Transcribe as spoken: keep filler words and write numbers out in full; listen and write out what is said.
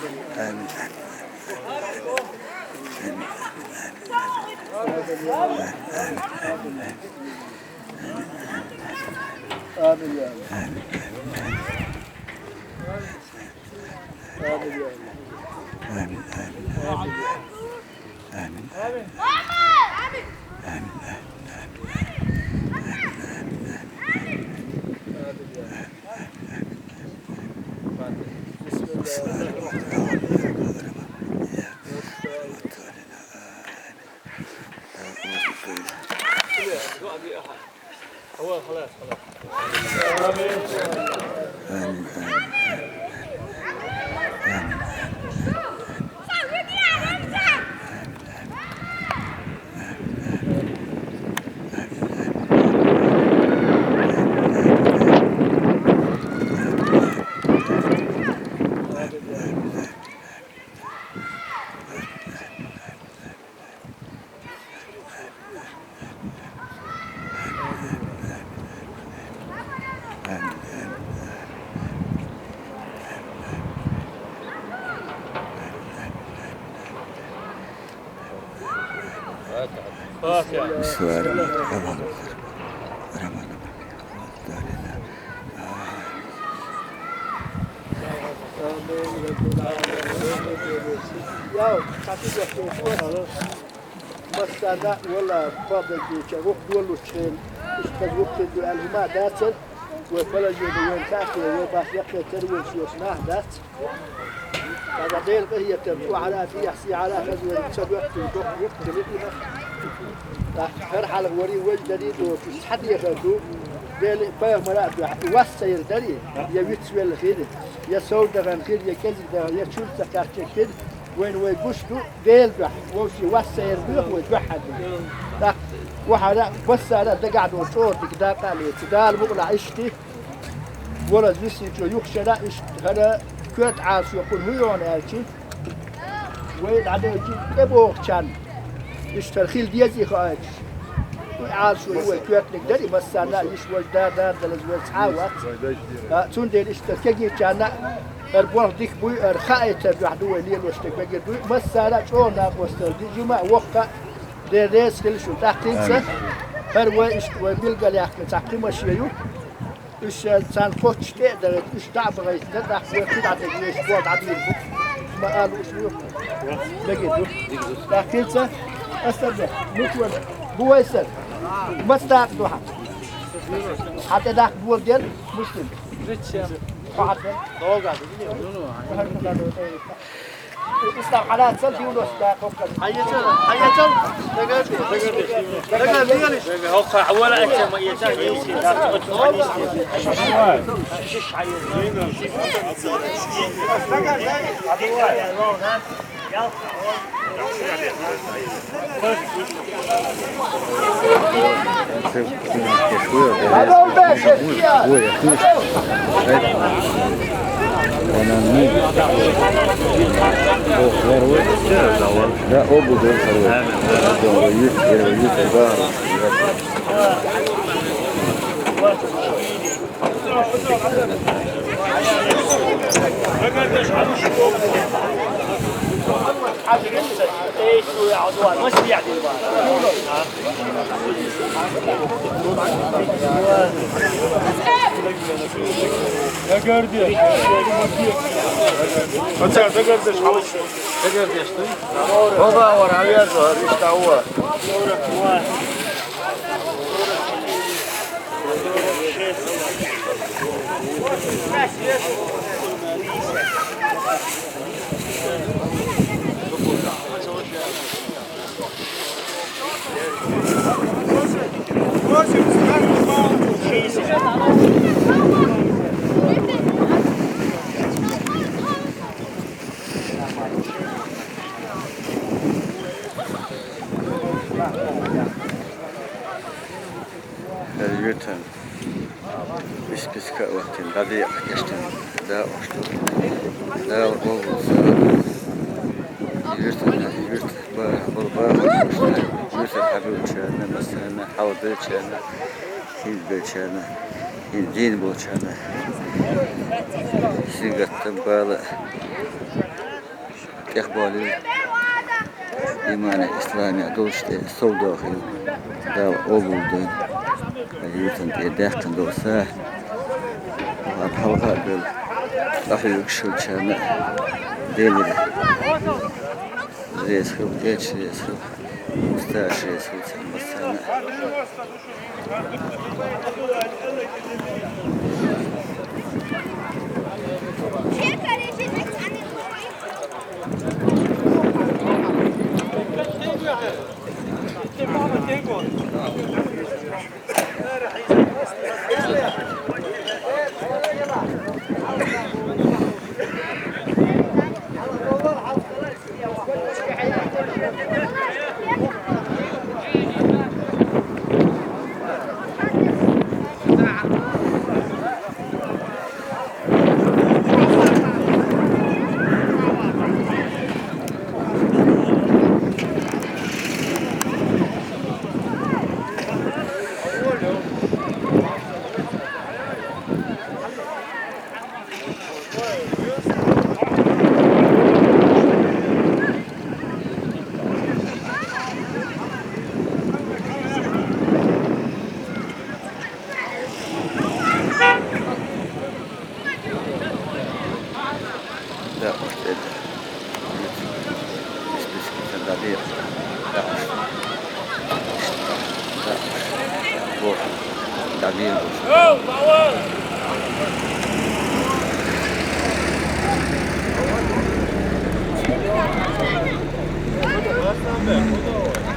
آمين. آمين يا رب. آمين يا رب. آمين، آمين، آمين. آمين. آمين. آمين. آمين. آمين. آمين. آمين. بسم الله الرحمن الرحيم. هو خلاص، خلاص. آمين، آمين، آمين. آمين. فاتحة. بسم الله الرحمن الرحيم. يا، تعطيك يا أخي. Массарна а вала фабрикича вух долучча хӀена, иштта вух хӀинду аьлла хӀума дацар, вай положени вайна хаьттара, вай бахьа яккхий тера вайна соьца нах дац. Ага Дела къахетам, охьара а, тӀехьа, сехьара а хаза вайна ца доьттур, доккха вух хилира. ТӀаккха хӀара хьалха вари вай дари доцуш, цхьа дехар ду, Дела пайхамара а дуьхьа, вац ца яр дари, я вицвелла хир, я сов дахана хир, я кӀезига дахана, я чуьра ца кхаьчча хир, вайна вай гуш ду, Дела дуьхьа, вовший вац ца яр доьху вай дуьхьа ду. ТӀаккха охьара а, массара а дагахь долу чӀогӀа дика дакъа а леца, Дала мукъалахь иштта, вала висинчо юхашара а иштта хӀара коьрта Ӏалашо кхунна хӀун йогӀу аьлча, вай дӀадевлча тӀебогӀучарна, иштта хӀара хила деза и хаийташ. Вай Ӏалашо ю вай коьртаниг дара и массарна а, йиша, важа, да, да, далаза вай цхьа а вац. А, цундела иштта кегийчарна а, хӀара болх дика буй, хӀара хаийтар дуьхьа ду вай лелош дерг мегар дуй. Массара а чӀогӀа накъосталла ди, жима а, воккха а, Дела реза хила шун. ТӀаккха хӀинца хӀара вай иштта вай билгалъяьккхина цхьа кхин машен ю. Уьш царна кхоччуш тӀе а дахийта, уьш дӀа а бахийтина, тӀаккха вай кхидӀа дерг вешан боху дӀадийр бу. Ма ала уьш ву. Мегий ду. ТӀаккха хӀинца, аса бе, муч вара, бу вай сар. Маца дакъа ду хьан? Хьан тӀе даккха бола дел, муслим. Хьо хьан тӀе? Ислам хьалацал дивлос да кхоккхаз. Хьаецал, хьаецал. Дага, дага, дага, дага, дага, хьокха, хьавала, ача, ма, ецал, ецал. Да, обувь, да, хорошая. Да, обувь, да, хорошая. Да, да, да. Оцар дагардеш хьалуш. Дагардеш ду? Баба вара, авязо, риштавва. Хьал ютан. Ис писка а ваттина, дӀадекъа кечдина, дакъош ду. Дала къобалца. Юьртан, юьртан, ба-, ба-, ба-, юьртан хьабилчарна, массарна, хьалабелчарна, хӀинца белчарна, хӀинца дийна болчарна. Сингаттам бала. тӀехболийла. Имане, исламе долуш тӀе сов дохийла. Дала къобалдойла. Юьртана тӀе даьккхина долу са. Хьалха а бевлла, къахьоьгуш хилчарна а Делера реза хила, Элча реза хила, устазаша реза хила царна массарна а. Да, уж это. Список, да, да, да. Да, уж. Да, уж. Вот. Да, да, уж.